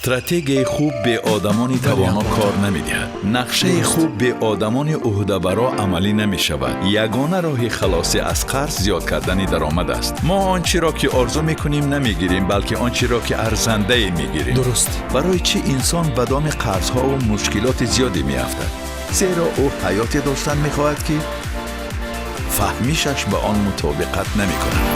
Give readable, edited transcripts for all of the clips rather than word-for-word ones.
Стратегияи хуб бе одамони тавоно кор намедиҳад. Нақшаи хуб бе одамони ӯҳдабаро амалӣ намешавад. Ягона роҳи халосӣ аз қарз зиёд кардани даромад аст. Мо он чиро ки орзу мекунем, намегирем, балки он чиро ки арзандае мегирем. Дуруст. Барои чӣ инсон ба доми қарзҳову мушкилоти зиёде меафтад? Зеро ӯ ҳаёте доштан мехоҳад, ки фаҳмишаш ба он мутобиқат намекунад.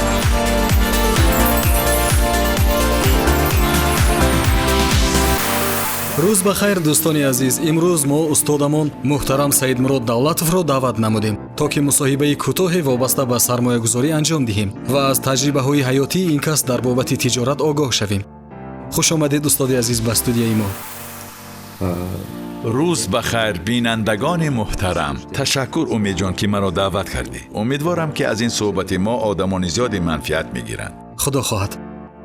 Рӯз ба хайр, дӯстони азиз. Имрӯз мо устодамон муҳтарам Саидмурод Давлатовро даъват намудем, то ки мусоҳибаи кӯтоҳе вобаста ба сармоягузорӣ анҷом диҳем ва аз таҷрибаҳои ҳаётии ин кас дар бобати тиҷорат огоҳ шавем. Хуш омадед, устоди азиз, ба студияи мо. Рӯз ба хайр, бинандагони муҳтарам. Ташаккур, Умедҷон, ки маро даъват кардӣ. Умедворам, ки аз ин суҳбати мо одамони зиёде манфиат мегиранд. Худо хоҳад.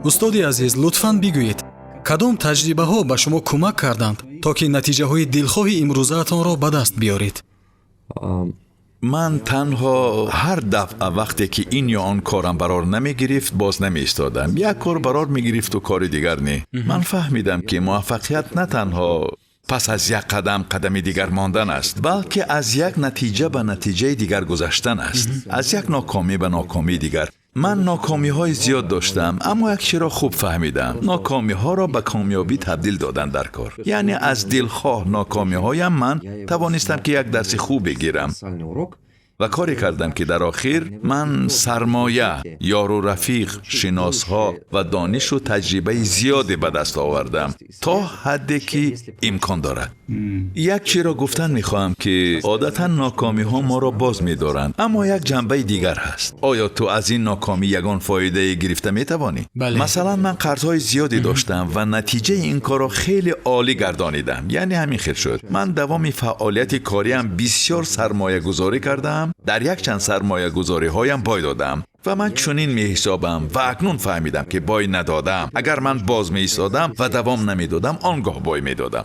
Устоди азиз, лутфан бигӯед, кадом таҷрибаҳо ба шумо кӯмак карданд, то ки натиҷаҳои дилхоҳи имрӯзаатонро ба даст биёред? Ман танҳо ҳар дафъа, вақте ки ин ё он корам барор намегирифт, боз намеистодам. Як кор барор мегирифту кори дигар не. Ман фаҳмидам, ки муваффақият на танҳо пас аз як қадам қадами дигар мондан аст, балки аз як натиҷа ба натиҷаи дигар гузаштан аст, аз як нокомӣ ба нокомии дигар. Ман нокомиҳои зиёд доштам, аммо як чиро хуб фаҳмидам: нокомиҳоро ба комёбӣ табдил додан дар кор. Яъне аз дилхоҳ нокомиҳоям ман тавонистам, ки як дарси хуб бигирам ва коре кардам, ки дар охир ман сармоя, ёру рафиқ, шиносҳо ва донишу таҷрибаи зиёде ба даст овардам, то ҳадде ки имкон дорад. Як чиро гуфтан мехоҳам, ки одатан нокомиҳо моро боз медоранд, аммо як ҷанбаи дигар ҳаст. Оё ту аз ин нокомӣ ягон фоидае гирифта метавонӣ? Бале. Масалан, ман қарзҳои зиёде доштам ва натиҷаи ин корро хеле олӣ гардонидам. Яъне ҳамин хел шуд: ман давоми фаъолияти кориам бисёр сармоягузорӣ кардаам, дар якчанд сармоягузориҳоям бой додам ва ман чунин меҳисобам ва акнун фаҳмидам, ки бой надодам. Агар ман боз меистодам ва давом намедодам, он гоҳ бой медодам.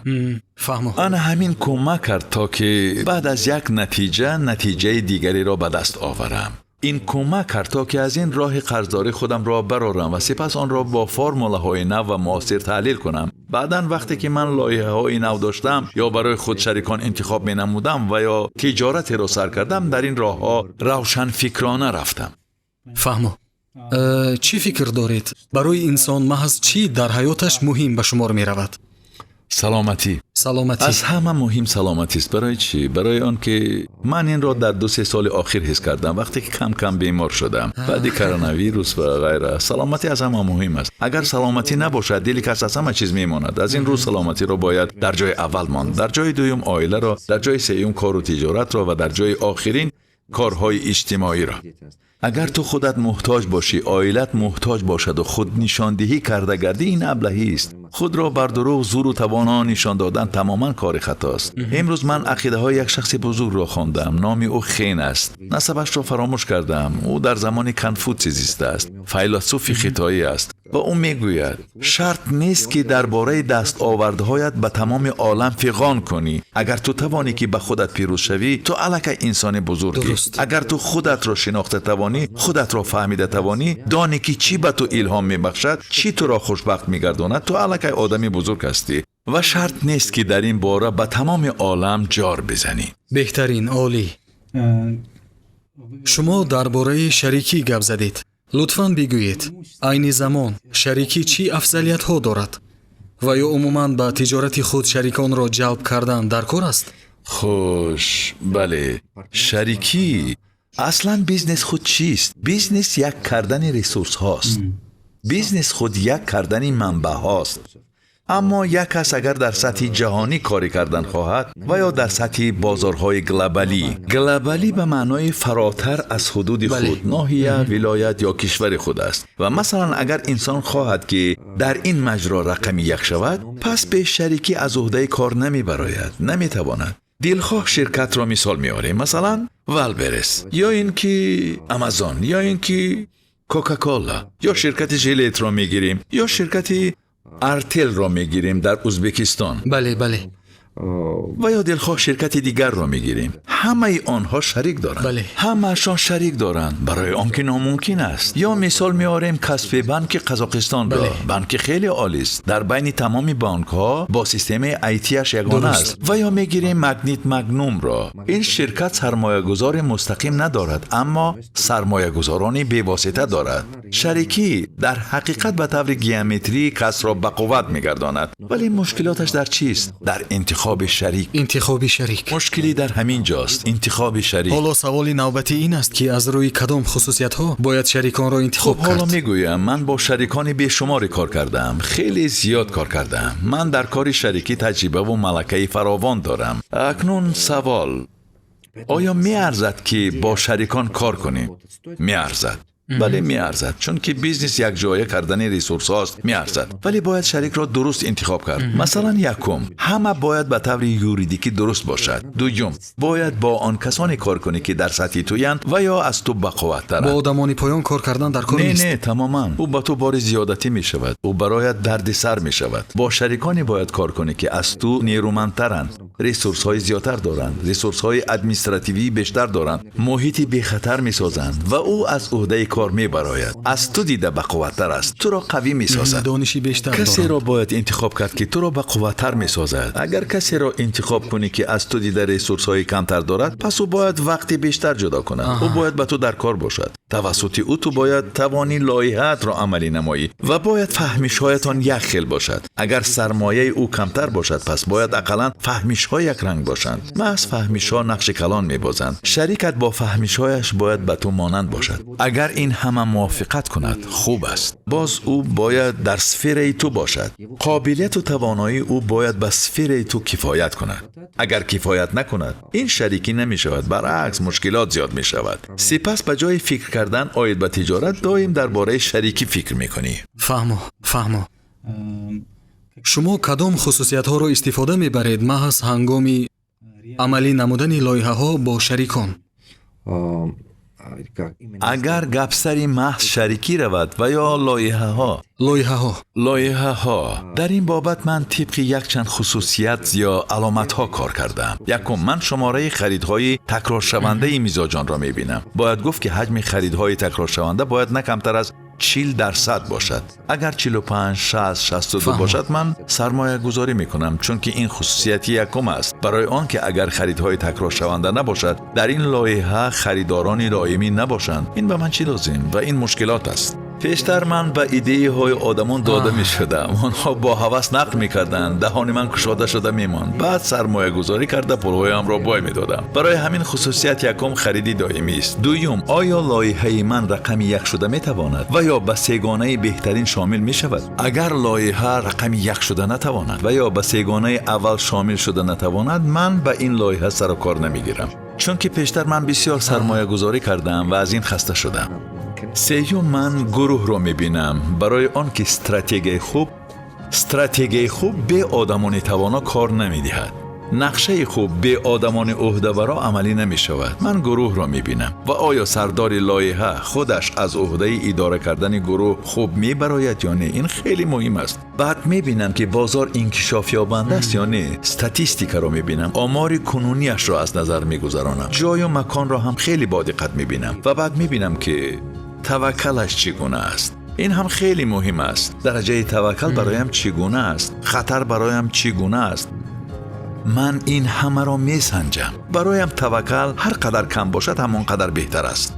Фаҳмо. Ана ҳамин кӯмак кард, то ки баъд аз як натиҷа натиҷаи дигареро ба даст оварам. Ин кӯмак кард, то ки аз ин роҳи қарздорӣ худамро барорам ва сипас онро бо формулаҳои нав ва муосир таҳлил кунам. Баъдан, вақте ки ман лоиҳаҳои нав доштам ё барои худ шарикон интихоб менамудам ва ё тиҷоратеро сар кардам, дар ин роҳҳо равшанфикрона рафтам. Фаҳмо. Чӣ фикр доред, барои инсон маҳз чӣ дар ҳаёташ муҳим ба шумор меравад? Саломатӣ. Саломатӣ. Аз ҳама муҳим саломатист. Барои чӣ? Барои он ки ман инро дар 2-се соли охир ҳис кардам, вақте ки кам кам бемор шудам, баъди коронавирус ва ғайра. Саломатӣ аз ҳама муҳим аст. Агар саломатӣ набошад, дили кас аз ҳама чиз мемонад. Аз ин рӯ саломатиро бояд дар ҷои аввал монд, дар ҷои дуюм оиларо, дар ҷои сеюм кору тиҷоратро ва дар ҷои охирин корҳои иҷтимоиро. Агар ту худат муҳтоҷ бошӣ, оилат муҳтоҷ бошаду худнишондиҳӣ карда гардӣ, ин аблаҳист. Худро бар дурӯғ зуру тавоно нишон додан тамоман кори хатост. Имрӯз ман ақидаҳои як шахси бузургро хондам. Номи ӯ Хен аст, насабашро фаромӯш кардам. Ӯ дар замони Конфутсий зистааст, файласуфи хитоӣ аст ва ӯ мегӯяд: шарт нест, ки дар бораи дастовардҳоят ба тамоми олам фиғон кунӣ. Агар ту тавонӣ, ки ба худат пирӯз шавӣ, ту аллакай инсони бузургӣ. Агар ту худатро шинохта тавонӣ, худатро фаҳмида тавонӣ, донӣ, ки чӣ ба ту илҳом мебахшад, чӣ туро хушбахт мегардонад, ту аллакай одами бузург ҳастӣ ва шарт нест, ки дар ин бора ба тамоми олам ҷор бизанӣ. Беҳтарин, олӣ. Шумо дар бораи шарикӣ гап задед. Лутфан бигӯед, айни замон шарикӣ чӣ афзалиятҳо дорад ва ё умуман ба тиҷорати худ шариконро ҷалб кардан дар кор аст? Хуш, бале, шарикӣ. Аслан бизнес худ чист? Бизнес як кардани ресурсҳост, бизнес худ як кардани манбаъҳост. Аммо як кас агар дар сатҳи ҷаҳонӣ корӣ кардан хоҳад ва ё дар сатҳи бозорҳои глобалӣ, глобалӣ ба маънои фаротар аз ҳудуди худ, ноҳия, вилоят ё кишвари худ аст, ва масалан, агар инсон хоҳад, ки дар ин маҷро рақами як шавад, пас бе шарикӣ аз уҳдаи кор намебарояд, наметавонад. Дилхоҳ ширкатро мисол меорем, масалан, Вайлдберриз ё ин ки Амазон ё ин ки Кока-Кола ё ширкати Жилетро мегирем ё ширкати Артелро мегирем дар Узбекистон. бале бале Ва ё дилхоҳ ширкати дигарро мегирем, ҳамаи онҳо шарик доранд. Бале. Ҳамаашон шарик доранд, барои он ки номумкин аст. Ё мисол меорем Каспи Банки Қазоқистонро. Банки хеле олист, дар байни тамоми бонкҳо бо системаи IT-яш ягона аст. Ва ё мегирем Магнит Магнумро. Ин ширкат сармоягузори мустақим надорад, аммо сармоягузорони бевосита дорад. Шарикӣ дар ҳақиқат ба таври геометрӣ касро бақувват мегардонад, вале мушкилоташ дар чист? Дар интихоби шарик. Интихоби шарик. Мушкилӣ дар ҳамин ҷост: интихоби шарик. Ҳоло саволи навбатӣ ин аст, ки аз рӯи кадом хусусиятҳо бояд шариконро интихоб Хуб, ҳоло кард? мегӯям. Ман бо шарикони бешуморе кор кардаам, хеле зиёд кор кардаам. Ман дар кори шарикӣ таҷрибаву малакаи фаровон дорам. Акнун савол: оё меарзад, ки бо шарикон кор кунем? Меарзад, бале, меарзад, чунки бизнес якҷоя кардани ресурсҳост. Меарзад, вале бояд шарикро дуруст интихоб кард. Масалан, якум, ҳама бояд ба таври юридикӣ дуруст бошад. Дуюм, бояд бо он касоне кор кунӣ, ки дар сатҳи туянд ва ё аз ту бақувваттаранд. Бо одамони поён кор кардан дар кор Не. нест. Не, тамоман. Ӯ ба ту бори зиёдатӣ мешавад, ӯ бароят дарди сар мешавад. Бо шариконе бояд кор кунӣ, ки аз ту нерӯмандтаранд, ресурсҳои зиёдтар доранд, ресурсҳои административии бештар доранд, муҳити бехатар месозанд ва ӯ аз ӯҳдаи кор мебарояд, аз ту дида бақувваттар аст, туро қавӣ месозад. Дониши бештар Касеро доранд. бояд интихоб кард, ки туро бақувваттар месозад. Агар касеро интихоб кунӣ, ки аз ту дида ресурсҳои камтар дорад, пас ӯ бояд вақти бештар ҷудо кунад, ӯ бояд ба ту дар кор бошад, тавассути ӯ ту бояд тавонӣ лоиҳаатро амалӣ намоӣ ва бояд фаҳмишҳоятон як хел бошад. Агар сармояи ӯ камтар бошад, пас бояд ақаллан фаҳмишҳо якранг бошанд. Маҳз фаҳмишҳо нақши калон мебозанд. Шарикат бо фаҳмишҳояш бояд ба ту монанд бошад. Агар ин ҳама мувофиқат кунад, хуб аст. Боз ӯ бояд дар сфераи ту бошад, қобилияту тавоноии ӯ бояд ба сфераи ту кифоят кунад. Агар кифоят накунад, ин шарикӣ намешавад, баръакс, мушкилот зиёд мешавад. Сипас ба ҷои фикр кардан оид ба тиҷорат доим дар бораи шарикӣ фикр мекунӣ. Фаҳмо, фаҳмо. Шумо кадом хусусиятҳоро истифода мебаред маҳз ҳангоми амалӣ намудани лоиҳаҳо бо шарикон? Агар гап сари маҳз шарикӣ равад ва ё лоиҳаҳо? Лоиҳаҳо. Лоиҳаҳо. Дар ин бобат ман тибқи якчанд хусусият ё аломатҳо кор кардам. Якум, ман шумораи харидҳои такроршавандаи мизоҷонро мебинам. Бояд гуфт, ки ҳаҷми харидҳои такроршаванда бояд на камтар аз 40% бошад. Агар 45, 60, 62 бошад, ман сармоягузорӣ мекунам, чунки ин хусусияти якум аст, барои он ки агар харидҳои такроршаванда набошад, дар ин лоиҳа харидорони доимӣ набошанд, ин ба ман чӣ лозим? Ва ин мушкилот аст. Пештар ман ба идеяҳои одамон дода мешудам, онҳо бо ҳавас нақл мекарданд, даҳони ман кушода шуда мемонд, баъд сармоягузорӣ карда, пулҳоямро бой медодам. Барои ҳамин хусусият якум хариди доимист. Дуюм, оё лоиҳаи ман рақами як шуда метавонад ва ё ба сегонаи беҳтарин шомил мешавад? Агар лоиҳа рақами як шуда натавонад ва ё ба сегонаи аввал шомил шуда натавонад, ман ба ин лоиҳа сару кор намегирам, чунки пештар ман бисёр сармоягузорӣ кардаам ва аз ин хаста шудам. Сеюм, ман гурӯҳро мебинам, барои он ки стратегияи хуб бе одамони тавоно кор намедиҳад, нақшаи хуб бе одамони ӯҳдабаро амалӣ намешавад. Ман гурӯҳро мебинам ва оё сардори лоиҳа худаш аз ӯҳдаи идора кардани гурӯҳ хуб мебарояд ё не. Ин хеле муҳим аст. Баъд мебинам, ки бозор инкишофёбанда аст ё не, статистикаро мебинам, омори кунунияшро аз назар мегузаронам, ҷою маконро ҳам хеле бодиққат мебинам ва баъд мебинам, ки таваккалаш чӣ гуна аст. Ин ҳам хеле муҳим аст. Дараҷаи таваккал бароям чӣ гуна аст, хатар бароям чӣ гуна аст, ман ин ҳамаро месанҷам. Бароям таваккал ҳар қадар кам бошад, ҳамон қадар беҳтар аст.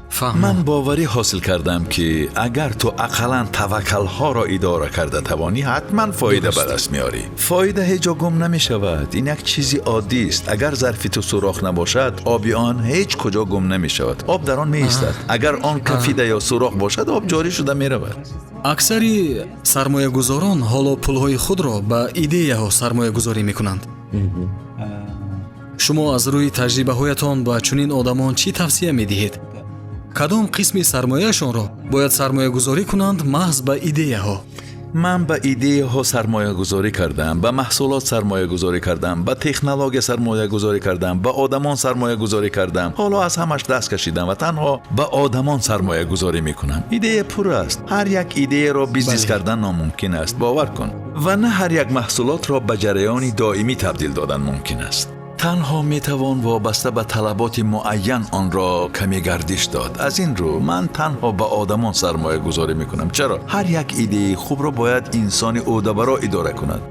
Ман боварӣ ҳосил кардам, ки агар ту ақаллан таваккалҳоро идора карда тавонӣ, ҳатман фоида ба даст меорӣ. Фоида ҳеҷ ҷо гум намешавад. Ин як чизи оддист. Агар зарфи ту сӯрох набошад, оби он ҳеҷ куҷо гум намешавад, об дар он меистад. Агар он кафида ё сӯрох бошад, об ҷорӣ шуда меравад. Аксари сармоягузорон ҳоло пулҳои худро ба идеяҳо сармоягузорӣ мекунанд. Шумо аз рӯи таҷрибаҳоятон ба чунин одамон чӣ тавсия медиҳед? Кадом қисми сармояашонро бояд сармоягузорӣ кунанд маҳз ба идеяҳо? Ман ба идеяҳо сармоягузорӣ кардам, ба маҳсулот сармоягузорӣ кардам, ба технология сармоягузорӣ кардам, ба одамон сармоягузорӣ кардам. Ҳоло аз ҳамаш даст кашидам ва танҳо ба одамон сармоягузорӣ мекунам. Идея пур аст. Ҳар як идеяро бизнес кардан номумкин аст, бовар кун. Ва на ҳар як маҳсулотро ба ҷараёни доимӣ табдил додан мумкин аст. Танҳо метавон вобаста ба талаботи муайян онро каме гардиш дод. Аз ин рӯ ман танҳо ба одамон сармоягузорӣ мекунам. Чаро? Ҳар як идеяи хубро бояд инсони ӯҳдабаро идора кунад.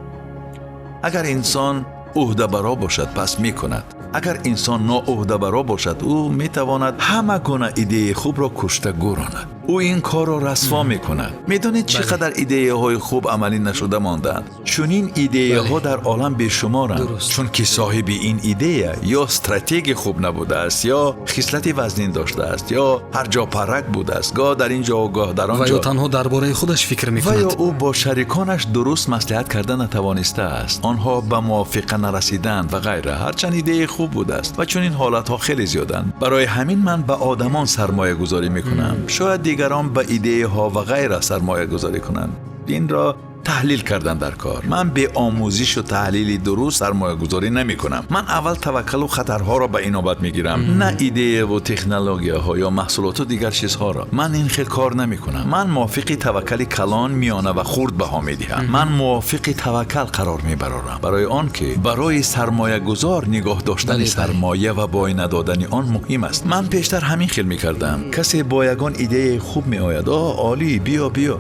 Агар инсон ӯҳдабаро бошад, пас мекунад. Агар инсон ноӯҳдабаро бошад, ӯ метавонад ҳама гуна идеяи хубро кушта гӯронад. Ӯ ин корро расво мекунад. Медонед, чӣ қадар идеяҳои хуб амалӣ нашуда мондаанд? Чунин идеяҳо дар олам бешуморанд, чунки соҳиби ин идея ё стратегия хуб набудааст, ё хислати вазнин доштааст, ё ҳар ҷо паррак будааст, гоҳ дар ин ҷо, гоҳ дар он Ва ҷо. ё танҳо дар бораи худаш фикр Ва ё мекунад. ӯ бо шариконаш дуруст маслиҳат карда натавонистааст, онҳо ба мувофиқа нарасиданд ва ғайра, ҳарчанд идеяи хуб будааст. Ва чунин ҳолатҳо хеле зиёданд. Барои ҳамин ман ба одамон сармоягузорӣ мекунам. Шояд дигарон ба идеяҳо ва ғайра сармоягузорӣ кунанд. Инро таҳлил кардан дар кор. Ман бе омӯзишу таҳлили дуруст сармоягузорӣ намекунам. Ман аввал таваккалу хатарҳоро ба инобат мегирам, на идеяву технологияҳо ё маҳсулоту дигар чизҳоро. Ман ин хел кор намекунам. Ман мувофиқи таваккали калон, миёна ва хурд баҳо медиҳам. Ман мувофиқи таваккал қарор мебарорам, барои он ки барои сармоягузор нигоҳ доштани сармоя ва бой надодани он муҳим аст. Ман пештар ҳамин хел мекардам. Касе бо ягон идеяи хуб меояд: «О, олӣ, биё, биё».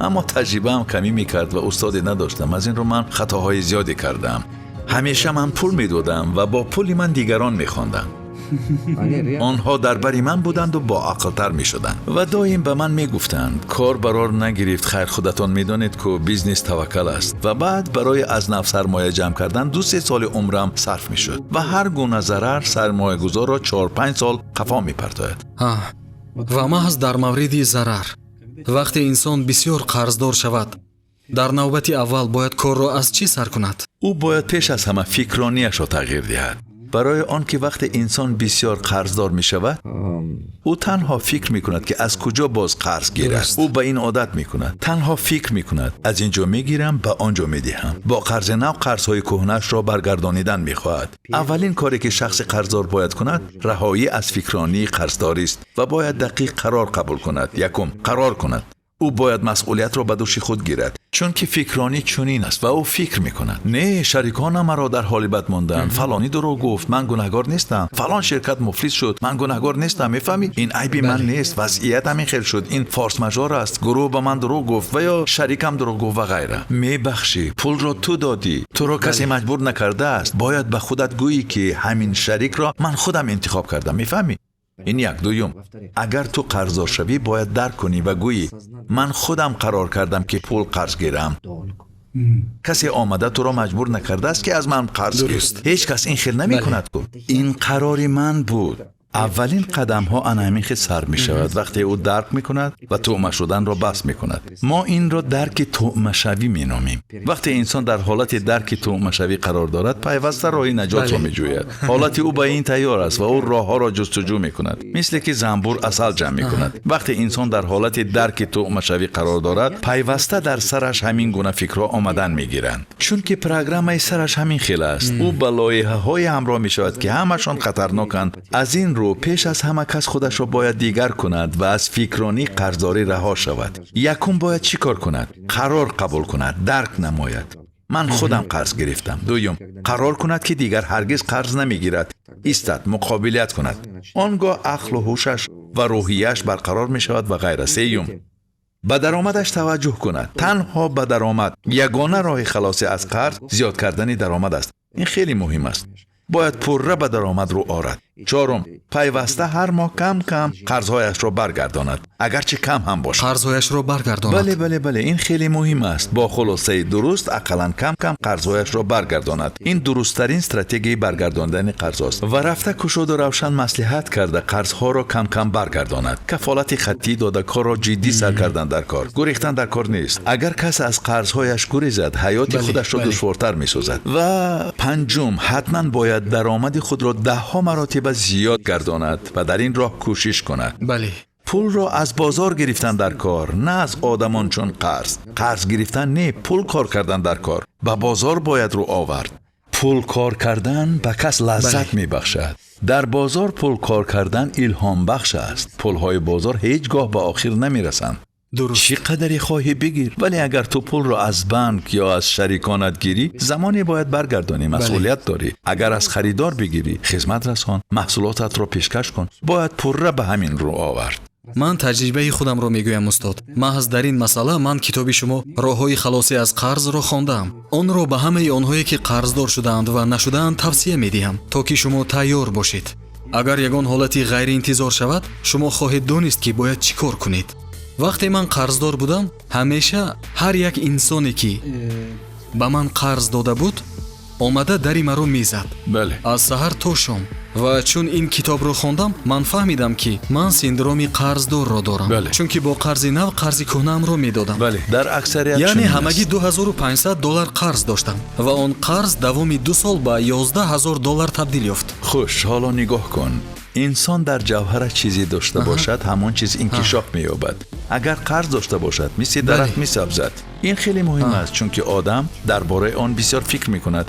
Аммо таҷрибаам камӣ мекард ва устоде надоштам. Аз ин рӯ ман хатоҳои зиёде кардам. Ҳамеша ман пул медодам ва бо пули ман дигарон мехонданд. Онҳо дар бари ман буданду боақлтар мешуданд ва доим ба ман мегуфтанд: «Кор барор нагирифт, хайр, худатон медонед, ку бизнес таваккал аст». Ва баъд барои аз нав сармоя ҷамъ кардан 2-3 соли умрам сарф мешуд ва ҳар гуна зарар сармоягузорро 4-5 сол қафо мепартояд. Ва маҳз дар мавриди зарар, вақте инсон бисёр қарздор шавад, дар навбати аввал бояд корро аз чӣ сар кунад? Ӯ бояд пеш аз ҳама фикронияшро тағйир диҳад, барои он ки вақте инсон бисёр қарздор мешавад, ӯ танҳо фикр мекунад, ки аз куҷо боз қарз гирад. Ӯ ба ин одат мекунад, танҳо фикр мекунад: аз ин ҷо мегирам, ба он ҷо медиҳам. Бо қарзи нав қарзҳои кӯҳнаашро баргардонидан мехоҳад. Аввалин коре, ки шахси қарздор бояд кунад, раҳоӣ аз фикронии қарздорист ва бояд дақиқ қарор қабул кунад. Якум, қарор кунад. Ӯ бояд масъулиятро ба дӯши худ гирад, чунки фикронӣ чунин аст ва ӯ фикр мекунад: «Не, шариконам маро дар ҳоли бад монданд, фалонӣ дурӯғ гуфт, ман гунаҳгор нестам, фалон ширкат муфлис шуд, ман гунаҳгор нестам». Мефаҳмӣ, ин айби ман нест, вазъият ҳамин хел шуд, ин форс-мажор аст, гурӯҳ ба ман дурӯғ гуфт ва ё шарикам дурӯғ гуфт ва ғайра. Мебахшӣ, пулро ту додӣ, туро касе маҷбур накардааст. Бояд ба худат гӯӣ, ки ҳамин шарикро ман худам интихоб кардам. Мефаҳмӣ? Ин як. Дуюм, агар ту қарздор шавӣ, бояд дарк кунӣ ва гӯӣ: «Ман худам қарор кардам, ки пул қарз гирам». Касе омада туро маҷбур накардааст, ки аз ман қарз гир. Ҳеҷ кас ин хел намекунад ку. Ин қарори ман буд. Аввалин қадамҳо ана ҳамин хел сар мешавад, вақте ӯ дарк мекунад ва тӯъма шуданро бас мекунад. Мо инро дарки тӯъмашавӣ меномем. Вақте инсон дар ҳолати дарки тӯъмашавӣ қарор дорад, пайваста роҳи наҷотро меҷӯяд. Ҳолати ӯ ба ин тайёр аст ва ӯ роҳҳоро ҷустуҷӯ мекунад, мисле ки занбур асал ҷамъ мекунад. Вақте инсон дар ҳолати дарки тӯъмашавӣ қарор дорад, пайваста дар сараш ҳамин гуна фикрҳо омадан мегиранд, чунки программаи сараш ҳамин хел аст. Ӯ ба лоиҳаҳое ҳамроҳ мешавад, ки ҳамашон хатарноканд. Аз ин рӯ пеш аз ҳама кас худашро бояд дигар кунад ва аз фикронии қарздорӣ раҳо шавад. Якум, бояд чӣ кор кунад? Қарор қабул кунад, дарк намояд: ман худам қарз гирифтам. Дуюм, қарор кунад, ки дигар ҳаргиз қарз намегирад, истад, муқобилият кунад. Он гоҳ ақлу ҳушаш ва рӯҳияш барқарор мешавад ва ғайра. Сеюм, ба даромадаш таваҷҷӯҳ кунад, танҳо ба даромад. Ягона роҳи халосӣ аз қарз зиёд кардани даромад аст. Ин хеле муҳим аст. Бояд пурра ба даромад рӯ орад. Чорум, пайваста ҳар моҳ кам кам қарзҳояшро баргардонад, агарчи кам ҳам бошад. Қарзҳояшро баргардонад. Бале, ин хеле муҳим аст. Бо хулосаи дуруст, ақаллан кам кам қарзҳояшро баргардонад. Ин дурусттарин стратегияи баргардондани қарзҳост. Ва рафта кушоду равшан маслиҳат карда, қарзҳоро кам кам баргардонад. Кафолати хаттӣ дода, корро ҷиддӣ сар кардан дар кор, гурехтан дар кор нест. Агар кас аз қарзҳояш гурезад, ҳаёти худашро душвортар месозад. Ва панҷум, ҳатман бояд даромади худро даҳҳо маротиба зиёд гардонад ва дар ин роҳ кӯшиш кунад. Пулро аз бозор гирифтан дар кор, на аз одамон чун қарз. Қарз гирифтан не, пул кор кардан дар кор. Ба бозор бояд рӯ овард. Пул кор кардан ба кас лаззат мебахшад. Дар бозор пул кор кардан илҳомбахш аст. Пулҳои бозор ҳеҷ гоҳ ба охир намерасанд. Дуруст. Чӣ қадаре хоҳӣ бигир, вале агар ту пулро аз банк ё аз шариконат гирӣ, замоне бояд баргардонӣ, масъулият дорӣ. Агар аз харидор бигирӣ, хизмат расон, маҳсулотатро пешкаш кун. Бояд пурра ба ҳамин рӯ овард. Ман таҷрибаи худамро мегӯям, устод. Маҳз дар ин масъала ман китоби шумо «Роҳҳои халосӣ аз қарз»-ро хондаам. Онро ба ҳамаи онҳое, ки қарздор шудаанд ва нашудаанд, тавсия медиҳам, то ки шумо тайёр бошед. Агар ягон ҳолати ғайриинтизор шавад, шумо хоҳед донист, ки бояд чӣ кор кунед. Вақте ман қарздор будам, ҳамеша ҳар як инсоне, ки ба ман қарз дода буд, омада дари маро мезад. Аз саҳар то шом. Ва чун ин китобро хондам, ман фаҳмидам, ки ман синдроми қарздорро дорам. Чунки бо қарзи нав қарзи кӯҳнаамро медодам. Бале, дар аксарият Яъне чунин ҳамагӣ аст. 2500 доллар қарз доштам ва он қарз давоми 2 сол ба 11 ҳазор доллар табдил ёфт. Хуш, ҳоло нигоҳ кун. Инсон дар ҷавҳараш чизе дошта бошад, ҳамон чиз инкишоф меёбад. Агар қарз дошта бошад, мисли дарахт месабзад. Ин хеле муҳим аст, чунки одам дар бораи он бисёр фикр мекунад.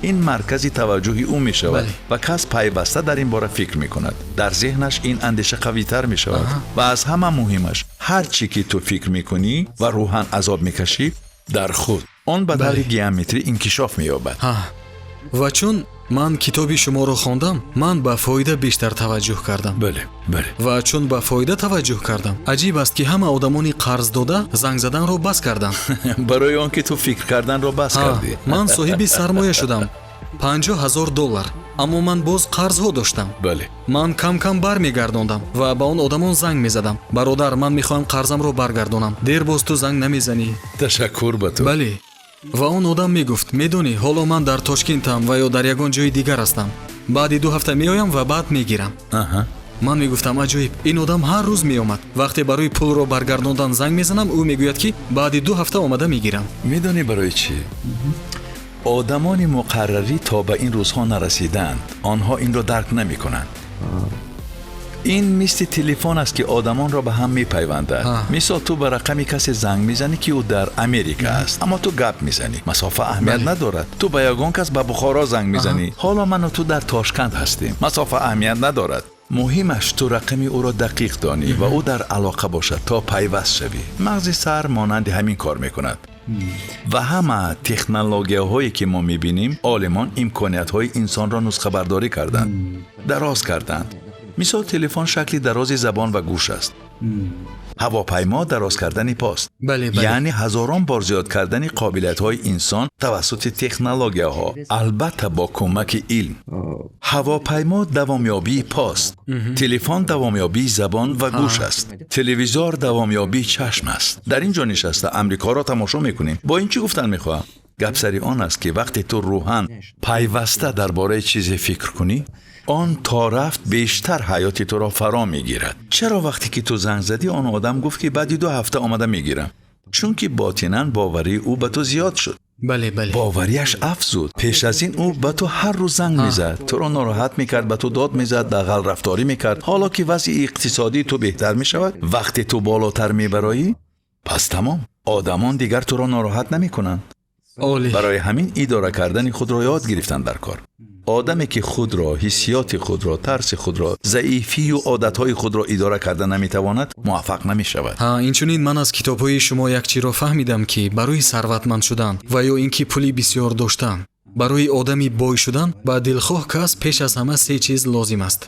Ин маркази таваҷҷӯҳи ӯ мешавад ва кас пайваста дар ин бора фикр мекунад. Дар зеҳнаш ин андеша қавитар мешавад. Ва аз ҳама муҳимаш, ҳар чӣ ки ту фикр мекунӣ ва рӯҳан азоб мекашӣ, дар худ он ба таври геометрӣ инкишоф меёбад. Ҳа, ва чун ман китоби шуморо хондам, ман ба фоида бештар таваҷҷӯҳ кардам. бале бале Ва чун ба фоида таваҷҷӯҳ кардам, аҷиб аст, ки ҳама одамони қарздода занг заданро бас карданд. Барои он ки ту фикр карданро бас кардӣ. Ман соҳиби сармоя шудам, 50 000 доллар, аммо ман боз қарзҳо доштам. Ман кам кам бармегардондам ва ба он одамон занг мезадам: «Бародар, ман мехоҳам қарзамро баргардонам, дер боз ту занг намезанӣ». Ташаккур ба ту. Бале, ва он одам мегуфт: «Медонӣ, ҳоло ман дар Тошкентам ва ё дар ягон ҷои дигар ҳастам, баъди 2 ҳафта меоям ва баъд мегирам». Ман мегуфтам: «Аҷоиб, ин одам ҳар рӯз меомад. Вақте барои пулро баргардондан занг мезанам, ӯ мегӯяд, ки баъди 2 ҳафта омада мегирам». Медонӣ барои чӣ? Одамони муқаррарӣ то ба ин рӯзҳо нарасидаанд, онҳо инро дарк намекунанд. Ин мисли телефон аст, ки одамонро ба ҳам мепайвандад. Мисол, ту ба рақами касе занг мезанӣ, ки ӯ дар Америка аст, аммо ту гап мезанӣ, масофа аҳамият надорад. Ту ба ягон кас ба Бухоро занг мезанӣ, ҳоло ману ту дар Тошканд ҳастем, масофа аҳамият надорад. Муҳимаш, ту рақами ӯро дақиқ донӣ ва ӯ дар алоқа бошад, то пайваст шавӣ. Мағзи сар монанди ҳамин кор мекунад. Ва ҳама технологияҳое, ки мо мебинем, олимон имкониятҳои инсонро нусхабардорӣ карданд, дароз карданд. Мисол, телефон шакли дарози забон ва гӯш аст, ҳавопаймо дароз кардани пост. бале бале Яъне ҳазорон бор зиёд кардани қобилиятҳои инсон тавассути технологияҳо, албатта бо кӯмаки илм. Ҳавопаймо давомёбии пост, телефон давомёбии забон ва гӯш аст, телевизор давомёбии чашм аст. Дар ин ҷо нишаста Амрикоро тамошо мекунем. Бо ин чӣ гуфтан мехоҳам? Гап сари он аст, ки вақте ту рӯҳан пайваста дар бораи чизе фикр кунӣ, он то рафт бештар ҳаёти туро фаро мегирад. Чаро вақте ки ту занг задӣ, он одам гуфт, ки баъди 2 ҳафта омада мегирам? Чунки ботинан боварии ӯ ба ту зиёд шуд. бале бале Боварияш афзуд. Пеш аз ин ӯ ба ту ҳар рӯз занг мезад, туро нороҳат мекард, ба ту дод мезад, дағал рафторӣ мекард. Ҳоло ки вазъи иқтисодии ту беҳтар мешавад, вақте ту болотар мебароӣ, пас тамом, одамон дигар туро нороҳат намекунанд. Олӣ. Барои ҳамин идора кардани худро ёд гирифтан дар кор. Одаме, ки худро, ҳиссиёти худро, тарси худро, заифию одатҳои худро идора карда наметавонад, муваффақ намешавад. Ҳа, инчунин ман аз китобҳои шумо як чиро фаҳмидам, ки барои сарватманд шудан ва ё ин ки пули бисёр доштан, барои одами бой шудан ба дилхоҳ кас пеш аз ҳама се чиз лозим аст: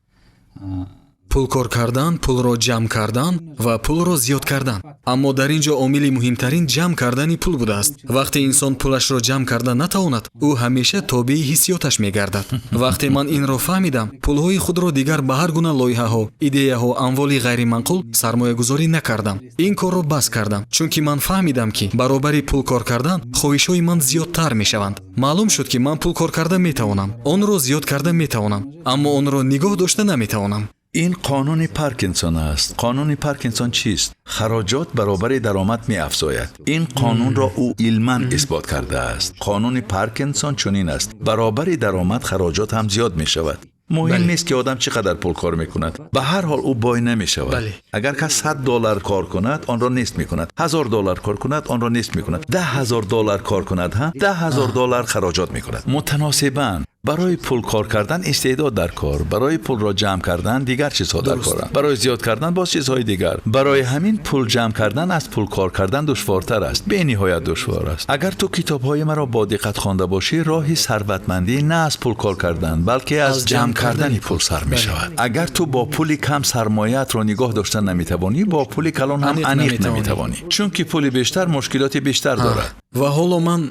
пул кор кардан, пулро ҷамъ кардан ва пулро зиёд кардан. Аммо дар ин ҷо омили муҳимтарин ҷамъ кардани пул будааст. Вақте инсон пулашро ҷамъ карда натавонад, ӯ ҳамеша тобеи ҳиссиёташ мегардад. Вақте ман инро фаҳмидам, пулҳои худро дигар ба ҳар гуна лоиҳаҳо, идеяҳо, амволи ғайриманқул сармоягузорӣ накардам. Ин корро бас кардам, чунки ман фаҳмидам, ки баробари пул кор кардан хоҳишҳои ман зиёдтар мешаванд. Маълум шуд, ки ман пул кор карда метавонам, онро зиёд карда метавонам, аммо онро нигоҳ дошта наметавонам. Ин қонуни Паркинсон аст. Қонуни Паркинсон чист? Хароҷот баробари даромад меафзояд. Ин қонунро ӯ илман исбот кардааст. Қонуни Паркинсон чунин аст: баробари даромад хароҷот ҳам зиёд мешавад. Муҳим нест, ки одам чӣ қадар пул кор мекунад, ба ҳар ҳол ӯ бой намешавад. Агар кас $100 кор кунад, онро нест мекунад, $1000 кор кунад, онро нест мекунад, $10,000 кор кунад ҳам $10,000 хароҷот мекунад. Мутаносибан барои пул кор кардан истеъдод дар кор, барои пулро ҷамъ кардан дигар чизҳо дар коранд, барои зиёд кардан боз чизҳои дигар. Барои ҳамин пул ҷамъ кардан аз пул кор кардан душвортар аст, бениҳоят душвор аст. Агар ту китобҳои маро бо диққат хонда бошӣ, роҳи сарватмандӣ на аз пул кор кардан, балки аз ҷамъ кардани пул сар мешавад. Агар ту бо пули кам сармояатро нигоҳ дошта наметавонӣ, бо пули калон ҳам аниқ наметавонӣ, чунки пули бештар мушкилоти бештар дорад. Ва ҳоло ман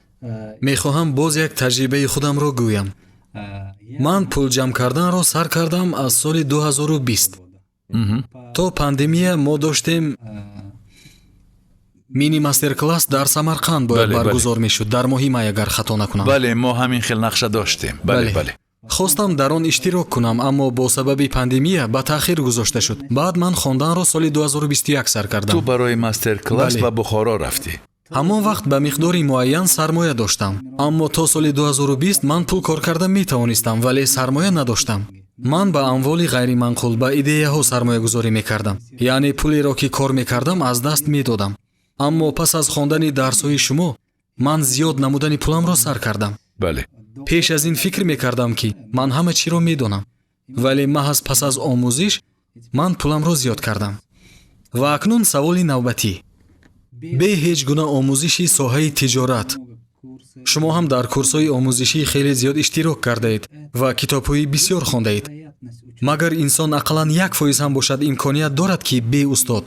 мехоҳам боз як таҷрибаи худамро гӯям. Ман пул ҷамъ карданро сар кардам аз соли 2020. То пандемия мо доштем мини мастер-класс дар Самарқанд бояд баргузор мешуд дар моҳи май, агар хато накунам. Бале, мо ҳамин хел нақша доштем, бале. Хостам дар он иштирок кунам, аммо бо сабаби пандемия ба таъхир гузошта шуд. Баъд ман хонданро соли 2021 сар кардам. Ту барои мастер-класс ба Бухоро рафтӣ. Ҳамон вақт ба миқдори муайян сармоя доштам, аммо то соли 2020 ман пул кор карда метавонистам, вале сармоя надоштам. Ман ба амволи ғайриманқул, ба идеяҳо сармоягузорӣ мекардам, яъне пулеро, ки кор мекардам, аз даст медодам. Аммо пас аз хондани дарсҳои шумо ман зиёд намудани пуламро сар кардам. Пеш аз ин фикр мекардам, ки ман ҳама чиро медонам, вале маҳз пас аз омӯзиш ман пуламро зиёд кардам. Ва акнун саволи навбатӣ: бе ҳеҷ гуна омӯзиши соҳаи тиҷорат, шумо ҳам дар курсҳои омӯзишӣ хеле зиёд иштирок кардаед ва китобҳои бисёр хондаед, магар инсон ақаллан 1% ҳам бошад имконият дорад, ки бе устод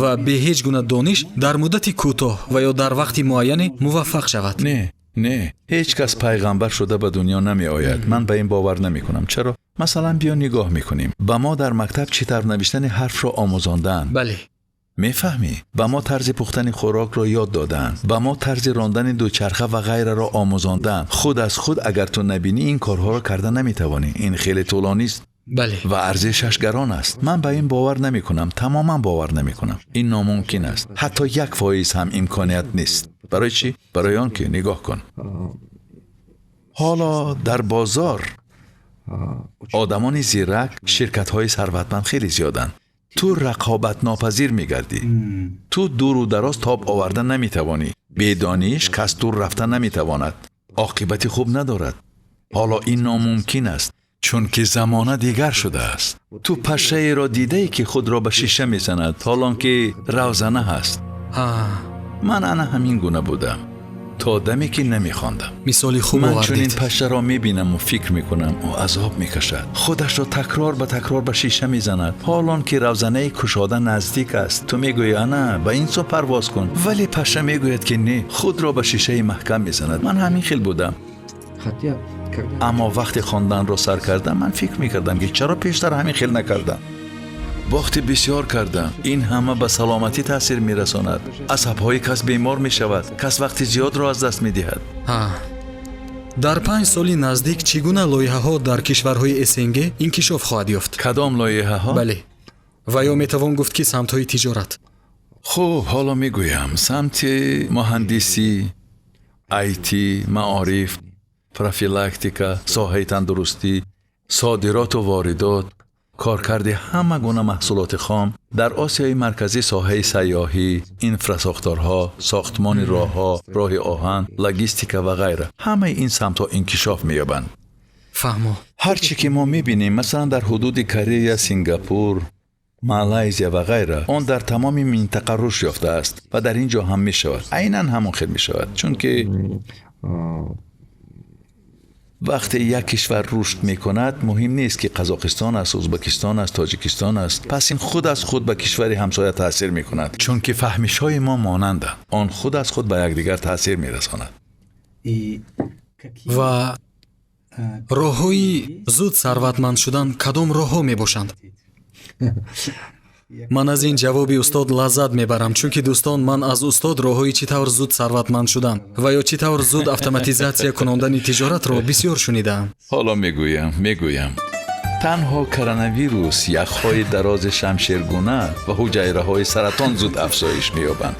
ва бе ҳеҷ гуна дониш дар муддати кӯтоҳ ва ё дар вақти муайяне муваффақ шавад? Не, не, ҳеҷ кас пайғамбар шуда ба дунё намеояд. Ман ба ин бовар намекунам. Чаро? Масалан, биё нигоҳ мекунем: ба мо дар мактаб чӣ тавр навиштани ҳарфро омӯзондаанд? Мефаҳмӣ, ба мо тарзи пухтани хӯрокро ёд додаанд, ба мо тарзи рондани дучарха ва ғайраро омӯзондаанд. Худ аз худ агар ту набинӣ, ин корҳоро карда наметавонӣ. Ин хеле тӯлонист ва арзишаш гарон аст. Ман ба ин бовар намекунам, тамоман бовар намекунам. Ин номумкин аст, ҳатто 1% ҳам имконият нест. Барои чӣ? Барои он ки нигоҳ кун, ҳоло дар бозор одамони зирак, ширкатҳои сарватманд хеле зиёданд. Ту рақобатнопазир мегардӣ, ту дуру дароз тоб оварда наметавонӣ. Бедониш кас дур рафта наметавонад, оқибати хуб надорад. Ҳоло ин номумкин аст, чунки замона дигар шудааст. Ту пашшаеро дидаӣ, ки худро ба шиша мезанад, ҳолон ки равзана ҳаст? Ман ана ҳамин гуна будам то даме ки намехондам. Мисоли хуб Ман чунин овардед. пашшаро мебинаму фикр мекунам: ӯ азоб мекашад, худашро такрор ба такрор ба шиша мезанад, ҳолон ки равзанаи кушода наздик аст. Ту мегӯӣ: ана ба ин сӯ парвоз кун, вале пашша мегӯяд, ки не, худро ба шишаи маҳкам мезанад. Ман ҳамин хел будам. Аммо вақте хонданро сар кардам, ман фикр мекардам, ки чаро пештар ҳамин хел накардам. Бохти бисёр кардам. Ин ҳама ба саломатӣ таъсир мерасонад, асабҳои кас бемор мешавад, кас вақти зиёдро аз даст медиҳад. Дар 5 соли наздик чӣ гуна лоиҳаҳо дар кишварҳои СНГ инкишоф хоҳад ёфт? Кадом лоиҳаҳо? Бале, ва ё метавон гуфт, ки самтҳои тиҷорат. Хуб, ҳоло мегӯям: самти муҳандисӣ, IT, маориф, профилактика, соҳаи тандурустӣ, содироту воридот, коркарди ҳама гуна маҳсулоти хом дар Осиёи Марказӣ, соҳаи сайёҳӣ, инфрасохторҳо, сохтмони роҳҳо, роҳи оҳан, логистика ва ғайра. Ҳамаи ин самтҳо инкишоф меёбанд. Фаҳмо. Ҳар чӣ ки мо мебинем, масалан, дар ҳудуди Корея, Сингапур, Малайзия ва ғайра, он дар тамоми минтақа рушд ёфтааст ва дар ин ҷо ҳам мешавад, айнан ҳамон хел мешавад, чунки вақте як кишвар рушд мекунад, муҳим нест, ки Қазоқистон аст, Ӯзбекистон аст, Тоҷикистон аст, пас ин худ аз худ ба кишвари ҳамсоя таъсир мекунад, чунки фаҳмишҳои мо монанданд. Он худ аз худ ба якдигар таъсир мерасонад. Ва роҳҳои зуд сарватманд шудан кадом роҳҳо мебошанд? Ман аз ин ҷавоби устод лаззат мебарам, чунки, дӯстон, ман аз устод роҳҳои чӣ тавр зуд сарватманд шудан ва ё чӣ тавр зуд автоматизатсия кунондани тиҷоратро бисёр шунидаам. Ҳоло мегӯям: танҳо коронавирус, яхҳои дарози шамшергуна ва ҳуҷайраҳои саратон зуд афзоиш меёбанд.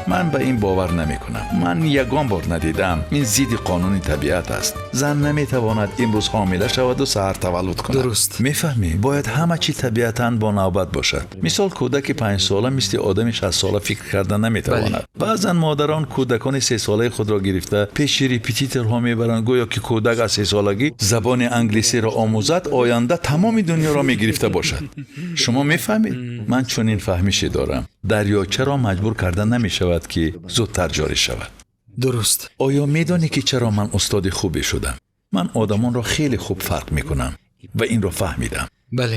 Ман ба ин бовар намекунам. Ман ягон бор надидаам. Ин зидди қонуни табиат аст. Зан наметавонад имрӯз ҳомила шаваду саҳар таваллуд кунад. Дуруст. Мефаҳмӣ, бояд ҳама чӣ табиатан бо навбат бошад. Мисол, кӯдаки 5-сола мисли одами 60-сола фикр карда наметавонад. Баъзан модарон кӯдакони 3-солаи худро гирифта пеши репетиторҳо мебаранд, гӯё ки кӯдак аз 3-солагӣ забони англисиро омӯзад, оянда тамоми дунёро мегирифта бошад. Шумо мефаҳмед, ман чунин фаҳмише дорам: дарёчаро маҷбур карда намешавад, ки зудтар ҷорӣ шавад. Дуруст. Оё медонӣ, ки чаро ман устоди хубе шудам? Ман одамонро хеле хуб фарқ мекунам ва инро фаҳмидам.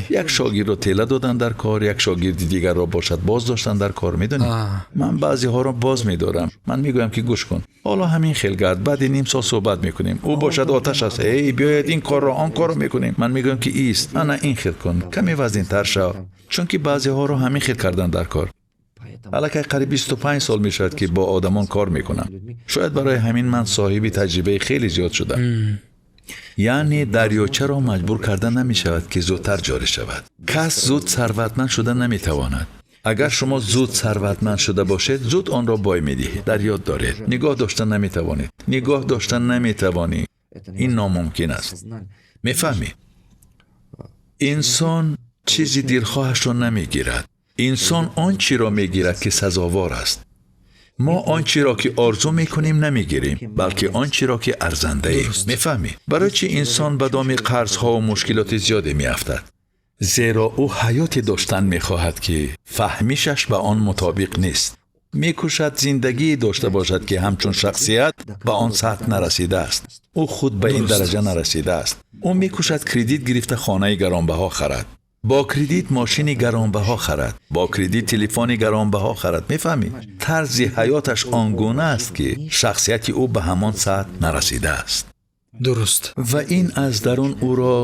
Як шогирдро тела додан дар кор, як шогирди дигарро бошад боз доштан дар кор, медонӣ. Ман баъзеҳоро боз медорам. Ман мегӯям, ки гӯш кун, ҳоло ҳамин хел гард, баъди ним сол суҳбат мекунем. Ӯ бошад оташ аст: эй, биёед, ин корро, он корро мекунем. Ман мегӯям, ки ист, ана ин хел кун, каме вазнинтар шав, чунки баъзеҳоро ҳамин хел кардан дар кор. Аллакай қариб 25 сол мешавад, ки бо одамон кор мекунам. Шояд барои ҳамин ман соҳиби таҷрибаи хеле зиёд шудам. Яъне дарёчаро маҷбур карда намешавад, ки зудтар ҷорӣ шавад. Кас зуд сарватманд шуда наметавонад. Агар шумо зуд сарватманд шуда бошед, зуд онро бой медиҳед. Дар ёд доред, нигоҳ дошта наметавонед, нигоҳ дошта наметавонӣ, ин номумкин аст. Мефаҳмӣ, инсон чизи дилхоҳашро намегирад, инсон он чиро мегирад, ки сазовор аст. Мо он чиро, ки орзу мекунем, намегирем, балки он чиро, ки арзандаем. Мефаҳмӣ, барои чӣ инсон ба доми қарзҳову мушкилоти зиёде меафтад? Зеро ӯ ҳаёте доштан мехоҳад, ки фаҳмишаш ба он мутобиқ нест. Мекӯшад зиндагие дошта бошад, ки ҳамчун шахсият ба он сатҳ нарасидааст, ӯ худ ба ин дараҷа нарасидааст. Ӯ мекӯшад кредит гирифта хонаи гаронбаҳо харад, бо кредит мошини гаронбаҳо харад, бо кредит телефони гаронбаҳо харад. Мефаҳмӣ, тарзи ҳаёташ он гуна аст, ки шахсияти ӯ ба ҳамон сатҳ нарасидааст. Ва ин аз дарун ӯро,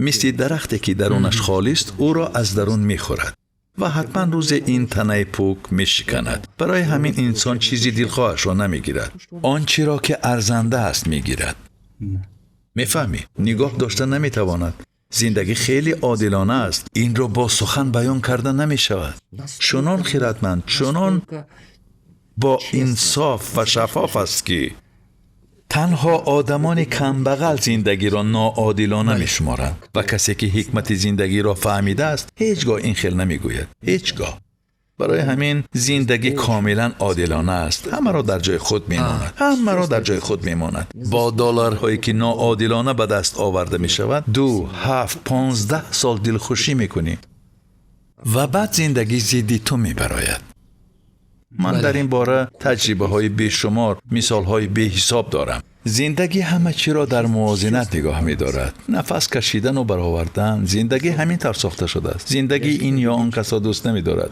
мисли дарахте, ки дарунаш холист, ӯро аз дарун мехӯрад ва ҳатман рӯзе ин танаи пӯк мешиканад. Барои ҳамин инсон чизи дилхоҳашро намегирад, он чиро, ки арзанда аст, мегирад. Мефаҳмӣ, нигоҳ дошта наметавонад. Зиндагӣ хеле одилона аст, инро бо сухан баён карда намешавад. Чунон хиратманд, чунон бо инсоф ва шаффоф аст, ки танҳо одамони камбағал зиндагиро ноодилона мешуморанд ва касе, ки ҳикмати зиндагиро фаҳмидааст, ҳеҷ гоҳ ин хел намегӯяд, ҳеҷ гоҳ. Барои ҳамин зиндагӣ комилан одилона аст, ҳамаро дар ҷои худ мемонад, ҳамаро дар ҷои худ мемонад. Бо долларҳое, ки ноодилона ба даст оварда мешавад, 2, 7, 15 сол дилхушӣ мекунӣ ва баъд зиндагӣ зидди ту мебарояд. Ман дар ин бора таҷрибаҳои бешумор, мисолҳои беҳисоб дорам. Зиндагӣ ҳама чиро дар мувозинат нигоҳ медорад: нафас кашидану баровардан. Зиндагӣ ҳамин тавр сохта шудааст. Зиндагӣ ин ё он касро дӯст намедорад,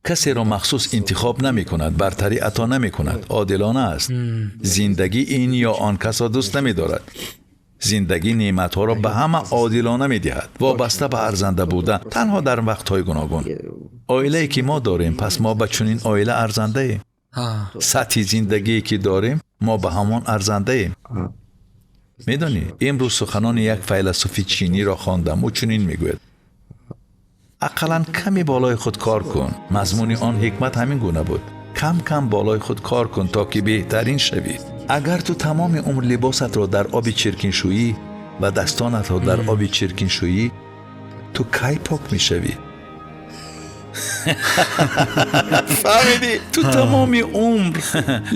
касеро махсус интихоб намекунад, бартарӣ ато намекунад, одилона аст. Зиндагӣ ин ё он касро дӯст намедорад. Зиндагӣ неъматҳоро ба ҳама одилона медиҳад, вобаста ба арзанда будан, танҳо дар вақтҳои гуногун. Оилае, ки мо дорем, пас мо ба чунин оила арзандаем. Сатҳи зиндагие, ки дорем, мо ба ҳамон арзандаем. Медонӣ, имрӯз суханони як файласуфи чиниро хондам. Ӯ чунин мегӯяд: «Ақаллан каме болои худ кор кун». Мазмуни он ҳикмат ҳамин гуна буд: кам кам болои худ кор кун, то ки беҳтарин шавӣ. Агар ту тамоми умр либосатро дар оби чиркин шӯӣ ва дастонатро дар оби чиркин шӯӣ, ту кай пок мешавӣ? Фаҳмидӣ? Ту тамоми умр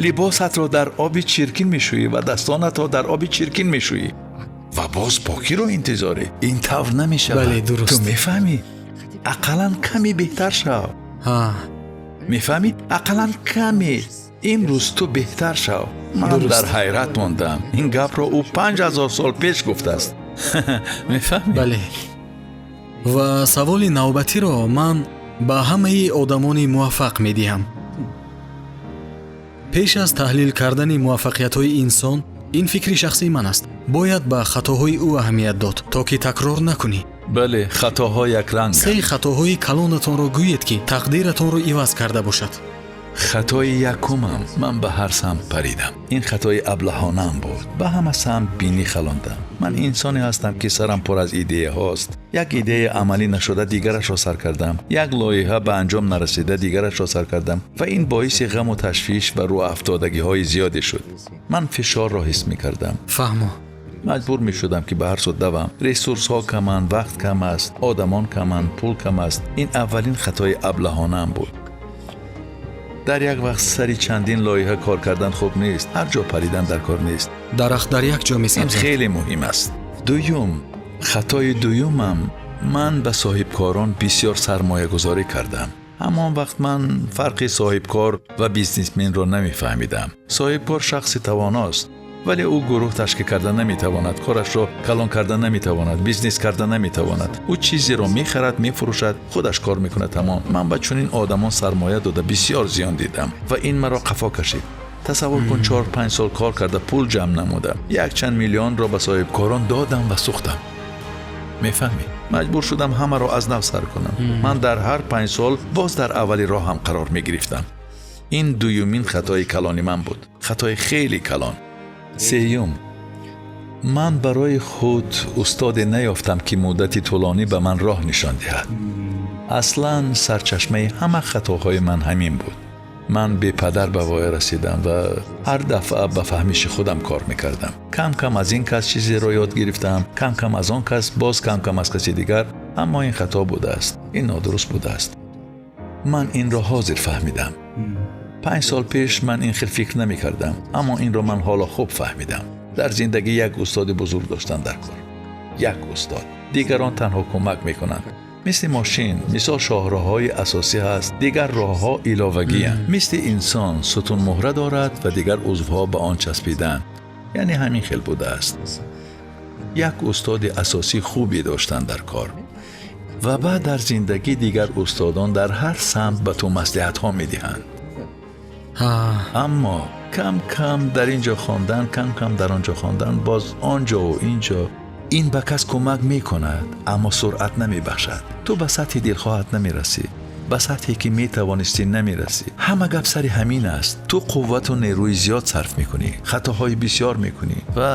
либосатро дар оби чиркин мешӯӣ ва дастонатро дар оби чиркин мешӯӣ ва боз покиро интизорӣ. Ин тавр намешавад. Бале, дуруст. Ту мефаҳмӣ, ақаллан каме беҳтар шав. Мефаҳмӣ, ақаллан каме имрӯз ту беҳтар шав. Ман дар ҳайрат мондам. Ин гапро ӯ 5000 сол пеш гуфтааст. Мефаҳмӣ? Бале. Ва саволи навбатиро ман ба ҳамаи одамони муваффақ медиҳам. Пеш аз таҳлил кардани муваффақиятҳои инсон, ин фикри шахсии ман аст, бояд ба хатоҳои ӯ аҳамият дод, то ки такрор накунӣ. Бале, хатоҳо якранганд. Се хатоҳои калонатонро гӯед, ки тақдиратонро иваз карда бошад. Хатои якумам: ман ба ҳар самт паридам. Ин хатои аблаҳонаам буд. Ба ҳама самт бинӣ халондам. Ман инсоне ҳастам, ки сарам пур аз идеяҳост. Як идея амалӣ нашуда, дигарашро сар кардам. Як лоиҳа ба анҷом нарасида, дигарашро сар кардам ва ин боиси ғаму ташвиш ва рӯафтодагиҳои зиёде шуд. Ман фишорро ҳис мекардам. Фаҳмо. Маҷбур мешудам, ки ба ҳар су давам. Ресурсҳо каманд, вақт кам аст, одамон каманд, пул кам аст. Ин аввалин хатои аблаҳонаам буд. Дар як вақт сари чандин лоиҳа кор кардан хуб нест. Ҳар ҷо паридан дар кор нест. Дарахт дар як ҷо ин месабзад. Хеле муҳим аст. Дуюм, хатои дуюмам: ман ба соҳибкорон бисёр сармоягузорӣ кардам. Ҳамон вақт ман фарқи соҳибкор ва бизнесменро намефаҳмидам. Соҳибкор шахси тавоност, вале ӯ гурӯҳ ташкил карда наметавонад, корашро калон карда наметавонад, бизнес карда наметавонад. Ӯ чизеро мехарад, мефурӯшад, худаш кор мекунад, тамом. Ман ба чунин одамон сармоя дода, бисёр зиён дидам ва ин маро қафо кашид. Тасаввур кун, 4-5 сол кор карда, пул ҷамъ намудам, якчанд миллионро ба соҳибкорон додам ва сӯхтам. Мефаҳмӣ, маҷбур шудам ҳамаро аз нав сар кунам. Ман дар ҳар 5 сол боз дар аввали роҳам қарор мегирифтам. Ин дуюмин хатои калони ман буд, хатои хеле калон. Сеюм, ман барои худ устоде наёфтам, ки муддати тӯлонӣ ба ман роҳ нишон диҳад. Аслан сарчашмаи ҳама хатоҳои ман ҳамин буд. Ман бепадар ба воя расидам ва ҳар дафъа ба фаҳмиши худам кор мекардам. Кам кам аз ин кас чизеро ёд гирифтам, кам кам аз он кас, боз кам кам аз каси дигар. Аммо ин хато будааст, ин нодуруст будааст. Ман инро ҳозир фаҳмидам. 5 сол пеш ман ин хел фикр намекардам, аммо инро ман ҳоло хуб фаҳмидам. Дар зиндагӣ як устоди бузург доштан дар кор, як устод. Дигарон танҳо кӯмак мекунанд, мисли мошин. Мисол, шоҳроҳҳои асосӣ ҳаст, дигар роҳҳо иловагиянд. Мисли инсон сутунмуҳра дорад ва дигар узвҳо ба он часпидаанд. Яъне ҳамин хел будааст. Як устоди асосии хубе доштан дар кор ва баъд дар зиндагӣ дигар устодон дар ҳар самт ба ту маслиҳатҳо медиҳанд. Аммо кам кам дар ин ҷо хондан, кам кам дар он ҷо хондан, боз он ҷову ин ҷо, ин ба кас кӯмак мекунад, аммо суръат намебахшад. Ту ба сатҳи дилхоҳат намерасӣ, ба сатҳе ки метавонистӣ намерасӣ. Ҳама гап сари ҳамин аст. Ту қуввату нерӯи зиёд сарф мекунӣ, хатоҳои бисёр мекунӣ ва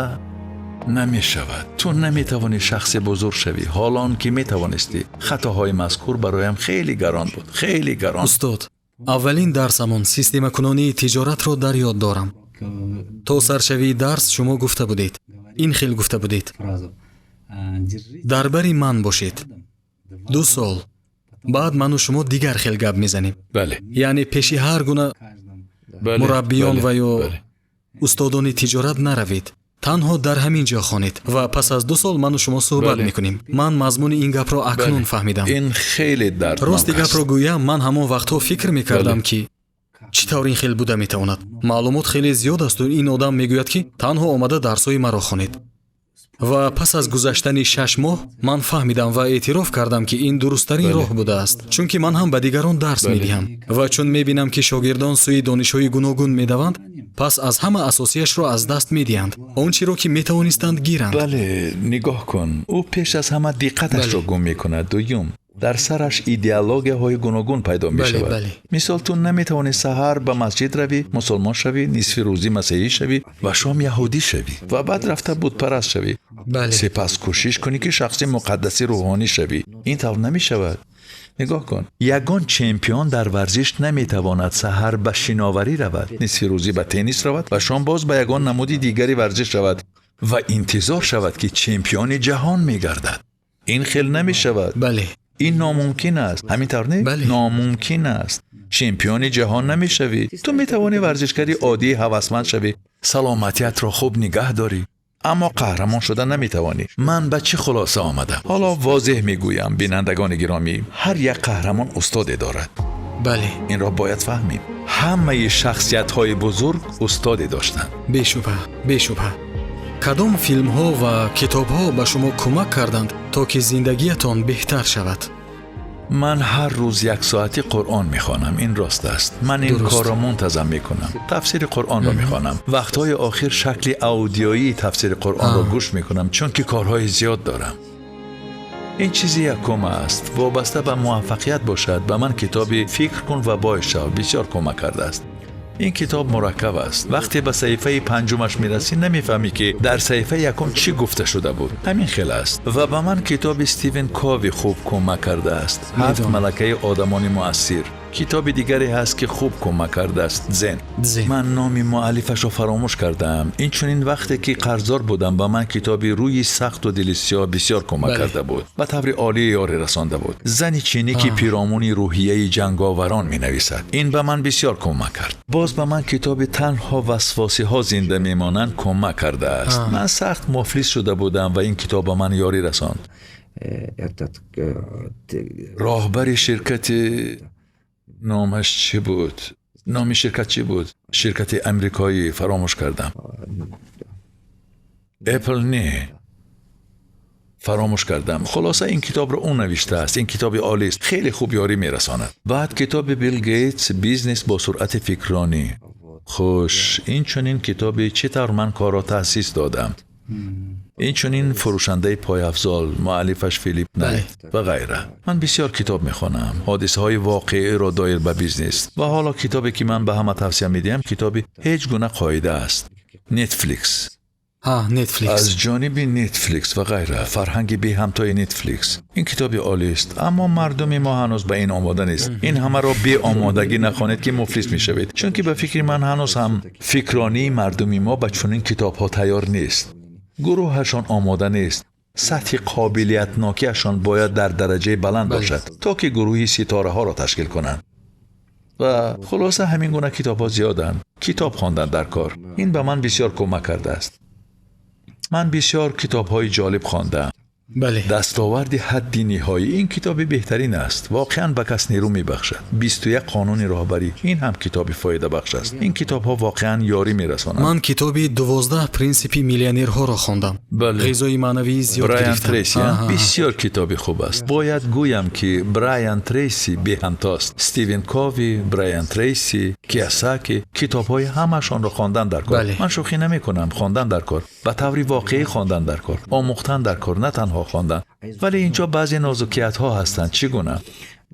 намешавад. Ту наметавонӣ шахси бузург шавӣ, ҳол он ки метавонистӣ. Хатоҳои мазкур бароям хеле гарон буд, хеле гарон. Устод, аввалин дарсамон, системакунонии тиҷоратро дар ёд дорам. То саршавии дарс шумо гуфта будед, ин хел гуфта будед: «Дар бари ман бошед 2 сол, баъд ману шумо дигар хел гап мезанем». Яъне пеши ҳар гуна мураббиён ва ё устодони тиҷорат наравед, танҳо дар ҳамин ҷо хонед ва пас аз 2 сол ману шумо суҳбат мекунем. Ман мазмуни ин гапро акнун фаҳмидам. Ин хеле дарднок Рости гапро аст. гӯям, ман ҳамон вақтҳо фикр мекардам, ки чӣ тавр ин хел буда метавонад. Маълумот хеле зиёд асту ин одам мегӯяд, ки танҳо омада дарсҳои маро хонед. Ва пас аз гузаштани 6 моҳ ман фаҳмидам ва эътироф кардам, ки ин дурусттарин роҳ будааст, чунки ман ҳам ба дигарон дарс медиҳам ва чун мебинам, ки шогирдон сӯи донишҳои гуногун медаванд, пас аз ҳама асосияшро аз даст медиҳанд, он чиро ки метавонистанд гиранд. Бале, нигоҳ кун, ӯ пеш аз ҳама диққаташро гум мекунад. Дуюм, дар сараш идеологияҳои гуногун пайдо мешавад. Мисол, ту наметавонӣ саҳар ба масҷид равӣ, мусулмон шавӣ, нисфи рӯзӣ масеҳӣ шавӣ ва шом яҳудӣ шавӣ ва баъд рафта бутпараст шавӣ. Сипас кӯшиш кунӣ, ки шахси муқаддаси рӯҳонӣ шавӣ. Ин тавр намешавад. Нигоҳ кун, ягон чемпион дар варзиш наметавонад саҳар ба шиноварӣ равад, нисфи рӯзӣ ба теннис равад ва шом боз ба ягон намуди дигари варзиш равад ва интизор шавад, ки чемпиони ҷаҳон мегардад. Ин хел намешавад. Ин номумкин аст, ҳамин тавр не? Бале. Номумкин аст. Чемпиони ҷаҳон намешавӣ. Ту метавонӣ варзишгари оддии ҳавасманд шавӣ, саломатиятро хуб нигаҳ дорӣ, аммо қаҳрамон шуда наметавонӣ. Ман ба чӣ хулоса омадам, ҳоло возеҳ мегӯям. Бинандагони гиромӣ, ҳар як қаҳрамон устоде дорад. Инро бояд фаҳмем. Ҳамаи шахсиятҳои бузург устоде доштанд. Бешубҳа, бешубҳа. Кадом филмҳо ва китобҳо ба шумо кӯмак карданд, то ки зиндагиятон беҳтар шавад? Ман ҳар рӯз як соати Қуръон мехонам, ин рост аст. Ман ин корро мунтазам мекунам, тафсири Қуръонро мехонам. Вақтҳои охир шакли аудиоии тафсири Қуръонро гӯш мекунам, чунки корҳои зиёд дорам. Ин чизи якум аст. Вобаста ба муваффақият бошад, ба ман китоби «Фикр кун ва бой шав» бисёр кӯмак кардааст. Ин китоб мураккаб аст. Вақте ба саҳифаи панҷумаш мерасӣ, намефаҳмӣ, ки дар саҳифаи якум чӣ гуфта шуда буд. Ҳамин хел аст. Ва ба ман китоби Стивен Кови хуб кӯмак кардааст. Ҳафт малакаи одамони муассир. Китоби дигаре ҳаст, ки хуб кӯмак кардааст. Дзен. Ман номи муаллифашро фаромӯш кардаам. Инчунин вақте ки қарздор будам, ба ман китоби Рӯи сахту дили сиёҳ бисёр кӯмак карда буд, ба таври олӣ ёрӣ расонда буд. Зани чинӣ, ки пиромуни рӯҳияи ҷанговарон менависад, ин ба ман бисёр кӯмак кард. Боз ба ман китоби Танҳо васвосиҳо зинда мемонанд кӯмак кардааст. Ман сахт муфлис шуда будам ва ин китоб ба ман ёрӣ расонд. Роҳбари ширкати, номаш чӣ буд, номи ширкат чӣ буд, ширкати амрикоӣ, фаромӯш кардам. Apple не, фаромӯш кардам. Хулоса, ин китобро ӯ навиштааст. Ин китоби олист, хеле хуб ёрӣ мерасонад. Баъд китоби Билл Гейтс, Бизнес бо суръати фикронӣ. Хуш, инчунин китоби Чӣ тавр ман корро таъсис додам, инчунин Фурӯшандаи пойафзол, муаллифаш Филип Найт ва ғайра. Ман бисёр китоб мехонам, ҳодисаҳои воқеиро доир ба бизнес. Ва ҳоло китобе, ки ман ба ҳама тавсия медиҳам, китоби Ҳеҷ гуна қоида аст. Netflix. Netflix. Аз ҷониби Netflix ва ғайра, фарҳанги беҳамтои Netflix. Ин китоби олист, аммо мардуми мо ҳанӯз ба ин омода нест. Ин ҳамаро беомодагӣ нахонед, ки муфлис мешавед, чунки ба фикри ман ҳанӯз ҳам фикронии мардуми мо ба чунин китобҳо тайёр нест, гурӯҳашон омода нест. Сатҳи қобилиятнокиашон бояд дар дараҷаи баланд бошад, то ки гурӯҳи ситораҳоро ташкил кунанд. Ва хулоса, ҳамин гуна китобҳо зиёданд. Китоб хондан дар кор, ин ба ман бисёр кӯмак кардааст. Ман бисёр китобҳои ҷолиб хондаам. Дастоварди ҳадди ниҳоӣ, ин китоби беҳтарин аст, воқеан ба кас нерӯ мебахшад. 21 қонуни роҳбарӣ, ин ҳам китоби фоидабахш аст. Ин китобҳо воқеан ёрӣ мерасонанд. Ман китоби 12 принсипи миллионерҳоро хондам. Ғизои маънавии зиёд Брайан гирифтам. Трейси. Бисёр китоби хуб аст. Бояд гӯям, ки Брайан Трейси беҳамтост. Стивен Кови, Брайан Трейси, Киясаки, китобҳои ҳамашонро хондан дар кор. Ман шӯхӣ намекунам, хондан дар кор, ба таври воқеӣ хондан дар кор, омӯхтан дар кор, на танҳо хондан. Вале инҷо баъзе нозукиятҳо ҳастанд. Чӣ гуна?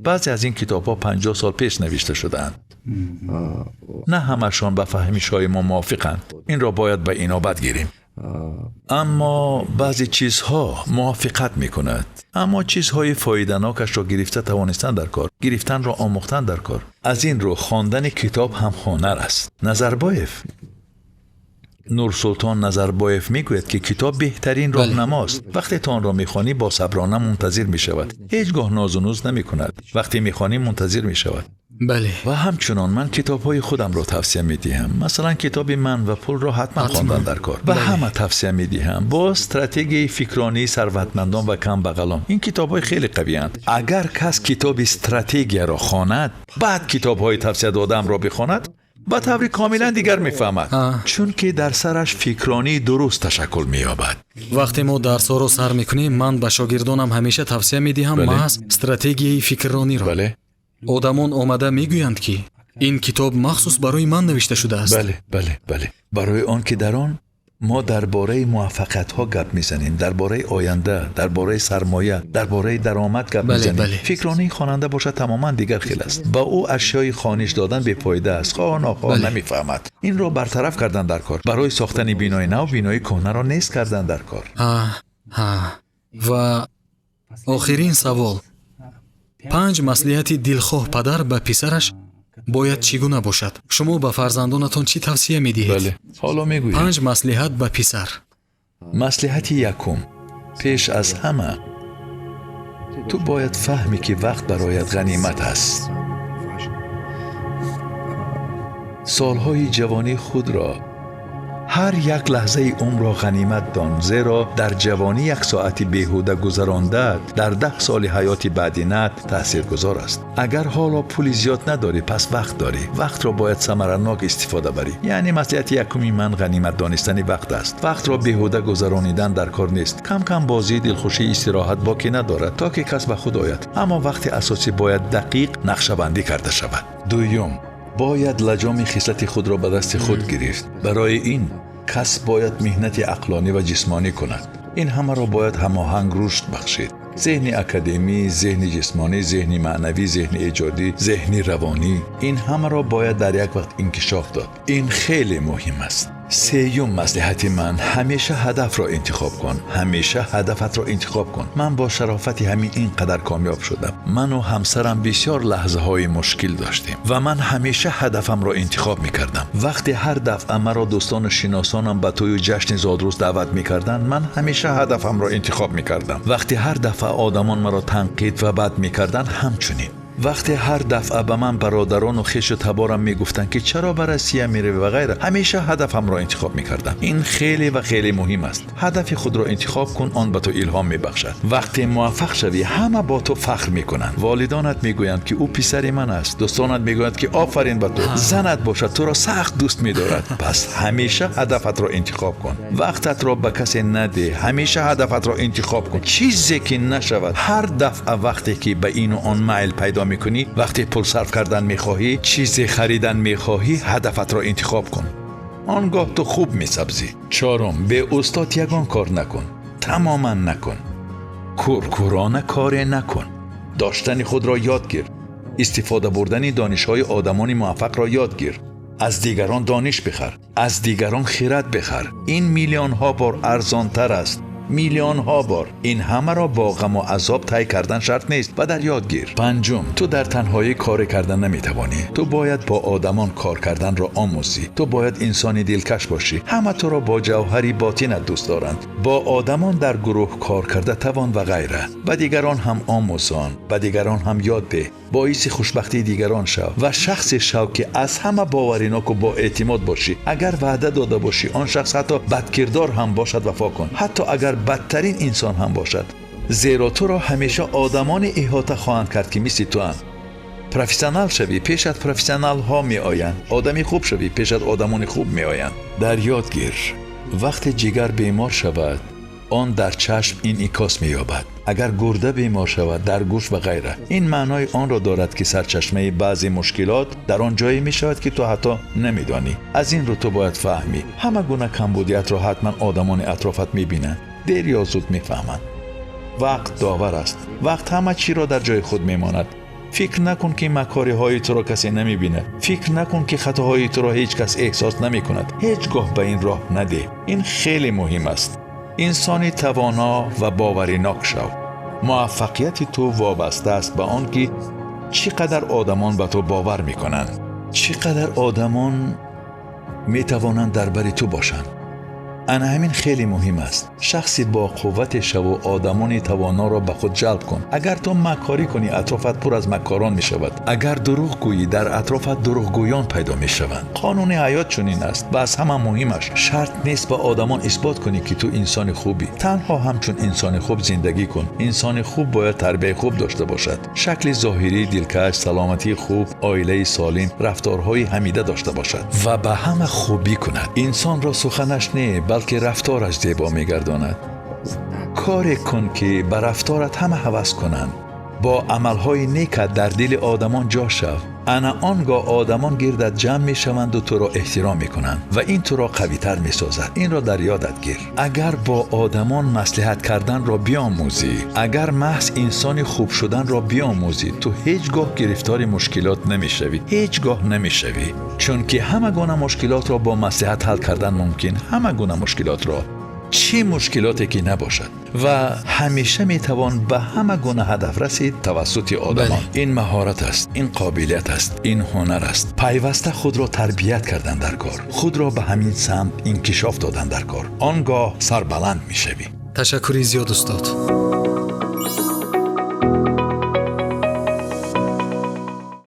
Баъзе аз ин китобҳо 50 сол пеш навишта шудаанд, на ҳамашон ба фаҳмишҳои мо мувофиқанд. Инро бояд ба инобат гирем. Аммо баъзе чизҳо мувофиқат мекунад, аммо чизҳои фоиданокашро гирифта тавонистан дар кор, гирифтанро омӯхтан дар кор. Аз ин рӯ хондани китоб ҳам ҳунар аст. Назарбоев, Нурсултон Назарбоев мегӯяд, ки китоб беҳтарин роҳнамост. Вақте ту онро мехонӣ, босаброна мунтазир мешавад, ҳеҷ гоҳ нозу нуз намекунад. Вақте мехонӣ, мунтазир мешавад. Ва ҳамчунон ман китобҳои худамро тавсия медиҳам. Масалан, китоби Ман ва пулро ҳатман хондан дар кор, ба ҳама тавсия медиҳам. Боз Стратегияи фикронии сарватмандон ва камбағалон, ин китобҳои хеле қавиянд. Агар кас китоби Стратегияро хонад, баъд китобҳои тавсия додаамро бихонад, ба таври комилан дигар мефаҳмад, чунки дар сараш фикронии дуруст ташаккул меёбад. Вақте мо дарсҳоро сар мекунем, ман ба шогирдонам ҳамеша тавсия медиҳам маҳз Стратегияи фикррониро. Одамон омада мегӯянд, ки ин китоб махсус барои ман навишта шудааст. Бале, барои он ки дар он мо дар бораи муваффақиятҳо гап мезанем, дар бораи оянда, дар бораи сармоя, дар бораи даромад гап мезанем. Фикронии хонанда бошад, тамоман дигар хел аст. Ба ӯ ашёи хониш додан бефоида аст, хоҳ нохоҳ намефаҳмад. Инро бартараф кардан дар кор. Барои сохтани бинои нав бинои кӯҳнаро нест кардан дар кор. Ҳа, ва охирин савол: панҷ маслиҳати дилхоҳ падар ба писараш бояд чӣ гуна бошад? Шумо ба фарзандонатон чӣ тавсия медиҳед? Бале, ҳоло мегӯем. Панҷ маслиҳат ба писар. Маслиҳати якум: пеш аз ҳама ту бояд фаҳмӣ, ки вақт бароят ғанимат аст. Солҳои ҷавонии худро, ҳар як лаҳзаи умрро ғанимат дон, зеро дар ҷавонӣ як соати беҳуда гузарондаат дар 10 соли ҳаёти баъдинат таъсиргузор аст. Агар ҳоло пули зиёд надорӣ, пас вақт дорӣ. Вақтро бояд самаранок истифода барӣ. Яъне маслиҳати якуми ман ғанимат донистани вақт аст. Вақтро беҳуда гузаронидан дар кор нест. Кам кам бозӣ, дилхушӣ, истироҳат боке надорад, то ки кас ба худ ояд, аммо вақти асосӣ бояд дақиқ нақшабандӣ карда шавад. Дуюм: бояд лаҷоми хислати худро ба дасти худ гирифт. Барои ин кас бояд меҳнати ақлонӣ ва ҷисмонӣ кунад. Ин ҳамаро бояд ҳамоҳанг рушд бахшид. Зеҳни академӣ, зеҳни ҷисмонӣ, зеҳни маънавӣ, зеҳни эҷодӣ, зеҳни равонӣ. Ин ҳамаро бояд дар як вақт инкишоф дод. Ин хеле муҳим аст. Сеюм маслиҳати ман: ҳамеша ҳадафро интихоб кун. Ҳамеша ҳадафатро интихоб кун. Ман бо шарофати ҳамин ин қадар комёб шудам. Ману ҳамсарам бисёр лаҳзаҳои мушкил доштем ва ман ҳамеша ҳадафамро интихоб мекардам. Вақте ҳар дафъа маро дӯстону шиносонам ба тӯю ҷашни зодрӯз даъват мекарданд, ман ҳамеша ҳадафамро интихоб мекардам. Вақте ҳар дафъа одамон маро танқид ва бад мекарданд, ҳамчунин. Вақте ҳар дафъа ба ман бародарону хешу таборам мегуфтанд, ки чаро ба Россия меравӣ ва ғайра, ҳамеша ҳадафамро интихоб мекардам. Ин хеле ва хеле муҳим аст. Ҳадафи худро интихоб кун, он ба ту илҳом мебахшад. Вақте муваффақ шавӣ, ҳама бо ту фахр мекунанд. Волидонат мегӯянд, ки ӯ писари ман аст. Дӯстонат мегӯянд, ки офарин ба ту. Занат бошад, туро сахт дӯст медорад. Пас ҳамеша ҳадафатро интихоб кун. Вақтатро ба касе надеҳ. Ҳамеша ҳадафатро интихоб кун. Чизе ки нашавад, ҳар дафъа вақте ки ба ину он майл пайдо мекунӣ, вақте пул сарф кардан мехоҳӣ, чизе харидан мехоҳӣ, ҳадафатро интихоб кун. Он гоҳ ту хуб месабзӣ. Чорум: бе устод ягон кор накун, тамоман накун. Куркӯрона коре накун. Доштани худро ёд гир. Истифода бурдани донишҳои одамони муваффақро ёд гир. Аз дигарон дониш бихар, аз дигарон хирад бихар. Ин миллионҳо бор арзонтар аст, миллионҳо бор. Ин ҳамаро бо ғаму азоб тай кардан шарт нест ва дар ёд гир. Панҷум: ту дар танҳоӣ коре кардан наметавонӣ. Ту бояд бо одамон кор карданро омӯзӣ. Ту бояд инсони дилкаш бошӣ, ҳама туро бо ҷавҳари ботинат дӯст доранд. Бо одамон дар гурӯҳ кор карда тавон ва ғайра. Ба дигарон ҳам омӯзон, ба дигарон ҳам ёд деҳ. Боиси хушбахтии дигарон шав ва шахсе шав, ки аз ҳама бовариноку боэътимод бошӣ. Агар ваъда дода бошӣ, он шахс ҳатто бадкирдор ҳам бошад, вафо кун, ҳатто агар бадтарин инсон ҳам бошад, зеро туро ҳамеша одамоне иҳота хоҳанд кард, ки мисли туанд. Профессионал шавӣ, пешат профессионалҳо меоянд. Одами хуб шавӣ, пешат одамони хуб меоянд. Дар ёд гир: вақте ҷигар бемор шавад, он дар чашм инъикос меёбад. Агар гурда бемор шавад, дар гӯш ва ғайра. Ин маънои онро дорад, ки сарчашмаи баъзе мушкилот дар он ҷое мешавад, ки ту ҳатто намедонӣ. Аз ин рӯ ту бояд фаҳмӣ: ҳама гуна камбудиятро ҳатман одамони атрофат мебинанд, дер ё зуд мефаҳманд. Вақт довар аст. Вақт ҳама чиро дар ҷои худ мемонад. Фикр накун, ки макориҳои туро касе намебинад. Фикр накун, ки хатоҳои туро ҳеҷ кас эҳсос намекунад. Ҳеҷ гоҳ ба ин роҳ надеҳ. Ин хеле муҳим аст. Инсони тавоно ва боваринок шав. Муваффақияти ту вобаста аст ба он, ки чӣ қадар одамон ба ту бовар мекунанд, чӣ қадар одамон метавонанд дар бари ту бошанд. Ана ҳамин хеле муҳим аст. Шахси бо қуввате шаву одамони тавоноро ба худ ҷалб кун. Агар ту маккорӣ кунӣ, атрофат пур аз маккорон мешавад. Агар дурӯғ гӯӣ, дар атрофат дурӯғгӯён пайдо мешаванд. Қонуни ҳаёт чунин аст. Ва аз ҳама муҳимаш, шарт нест ба одамон исбот кунӣ, ки ту инсони хубӣ. Танҳо ҳамчун инсони хуб зиндагӣ кун. Инсони хуб бояд тарбияи хуб дошта бошад, шакли зоҳирии дилкаш, саломатии хуб, оилаи солим, рафторҳои ҳамида дошта бошад ва ба ҳама хубӣ кунад. Инсонро суханаш не, балки рафтораш зебо мегардонад. Коре кун, ки ба рафторат ҳама ҳавас кунанд. Бо амалҳои некат дар дили одамон ҷо шав. Ана он гоҳ одамон гирдат ҷамъ мешаванду туро эҳтиром мекунанд ва ин туро қавитар месозад. Инро дар ёдат гир. Агар бо одамон маслиҳат карданро биомӯзӣ, агар маҳз инсони хуб шуданро биомӯзӣ, ту ҳеҷ гоҳ гирифтори мушкилот намешавӣ, ҳеҷ гоҳ намешавӣ, чунки ҳама гуна мушкилотро бо маслиҳат ҳал кардан мумкин, ҳама гуна мушкилотро, чӣ мушкилоте ки набошад. Ва ҳамеша метавон ба ҳама гуна ҳадаф расид тавассути одамон. Ин маҳорат аст, ин қобилият аст, ин ҳунар аст. Пайваста худро тарбият кардан дар кор, худро ба ҳамин самт инкишоф додан дар кор. Он гоҳ сарбаланд мешавӣ. Ташаккури зиёд, устод.